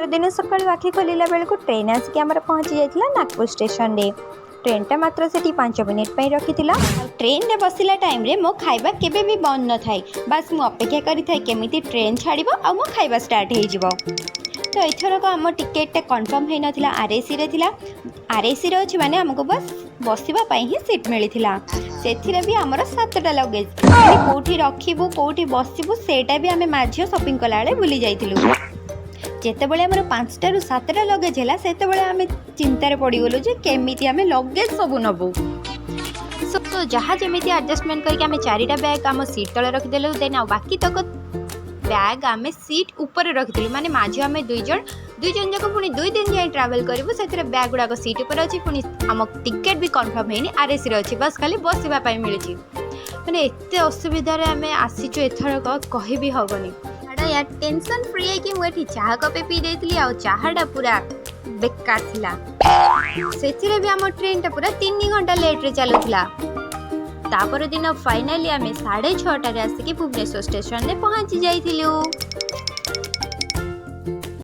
ପରଦିନ ସକାଳୁ ଆଖି ଖୋଲିଲା ବେଳକୁ ଟ୍ରେନ୍ ଆସିକି ଆମର ପହଞ୍ଚି ଯାଇଥିଲା ନାଗପୁର ଷ୍ଟେସନରେ। ଟ୍ରେନ୍ଟା ମାତ୍ର ସେଠି 5 ମିନିଟ୍ ପାଇଁ ରଖିଥିଲା। ଆଉ ଟ୍ରେନ୍ରେ ବସିଲା ଟାଇମ୍ରେ ମୋ ଖାଇବା କେବେ ବି ବନ୍ଦ ନଥାଏ। ବାସ୍, ମୁଁ ଅପେକ୍ଷା କରିଥାଏ କେମିତି ଟ୍ରେନ୍ ଛାଡ଼ିବ ଆଉ ମୋ ଖାଇବା ଷ୍ଟାର୍ଟ ହେଇଯିବ। ତ ଏଥରକ ଆମ ଟିକେଟ୍ଟା କନଫର୍ମ ହେଇନଥିଲା, ଆର୍ଏସିରେ ଥିଲା। ଆର୍ଏସିରେ ଅଛି ମାନେ ଆମକୁ ବାସ୍ ବସିବା ପାଇଁ ହିଁ ସିଟ୍ ମିଳିଥିଲା। ସେଥିରେ ବି ଆମର ସାତଟା ଲଗେଜ୍। ମାନେ କେଉଁଠି ରଖିବୁ, କେଉଁଠି ବସିବୁ, ସେଇଟା ବି ଆମେ ମା ଝିଅ ସପିଂ କଲାବେଳେ ଭୁଲି ଯାଇଥିଲୁ। ଯେତେବେଳେ ଆମର ପାଞ୍ଚଟାରୁ ସାତଟା ଲଗେଜ୍ ହେଲା, ସେତେବେଳେ ଆମେ ଚିନ୍ତାରେ ପଡ଼ିଗଲୁ ଯେ କେମିତି ଆମେ ଲଗେଜ୍ ସବୁ ନେବୁ। ସୋ ଯାହା ଯେମିତି ଆଡ଼ଜଷ୍ଟମେଣ୍ଟ କରିକି ଆମେ ଚାରିଟା ବ୍ୟାଗ୍ ଆମ ସିଟ୍ ତଳେ ରଖିଦେଲୁ। ଦେନ୍ ଆଉ ବାକି ତକ ବ୍ୟାଗ୍ ଆମେ ସିଟ୍ ଉପରେ ରଖିଥିଲୁ। ମାନେ ମା ଝିଅ ଆମେ ଦୁଇ ଜଣ, ଦୁଇ ଜଣ ଯାକ ପୁଣି 2 ଦିନ ଯାଏଁ ଟ୍ରାଭେଲ୍ କରିବୁ, ସେଥିରେ ବ୍ୟାଗ୍ ଗୁଡ଼ାକ ସିଟ୍ ଉପରେ ଅଛି। ପୁଣି ଆମ ଟିକେଟ୍ ବି କନଫର୍ମ ହେଇନି, ଆର୍ଏସିରେ ଅଛି, ବାସ୍ ଖାଲି ବସିବା ପାଇଁ ମିଳିଛି। ମାନେ ଏତେ ଅସୁବିଧାରେ ଆମେ ଆସିଛୁ ଏଥରକ, କହିବି ହେବନି। ଛାଡ଼ ୟାର, ଟେନସନ୍ ଫ୍ରି ହେଇକି ମୁଁ ଏଠି ଚାହା କପେ ପିଇ ଦେଇଥିଲି ଆଉ ଚାହାଟା ପୁରା ବେକାର ଥିଲା। ସେଥିରେ ବି ଆମ ଟ୍ରେନ୍ଟା ପୁରା 3 ଘଣ୍ଟା ଲେଟ୍ରେ ଚାଲୁଥିଲା। ତାପର ଦିନ ଫାଇନାଲି ଆମେ 6:30ରେ ଆସିକି ଭୁବନେଶ୍ୱର ଷ୍ଟେସନରେ ପହଞ୍ଚି ଯାଇଥିଲୁ।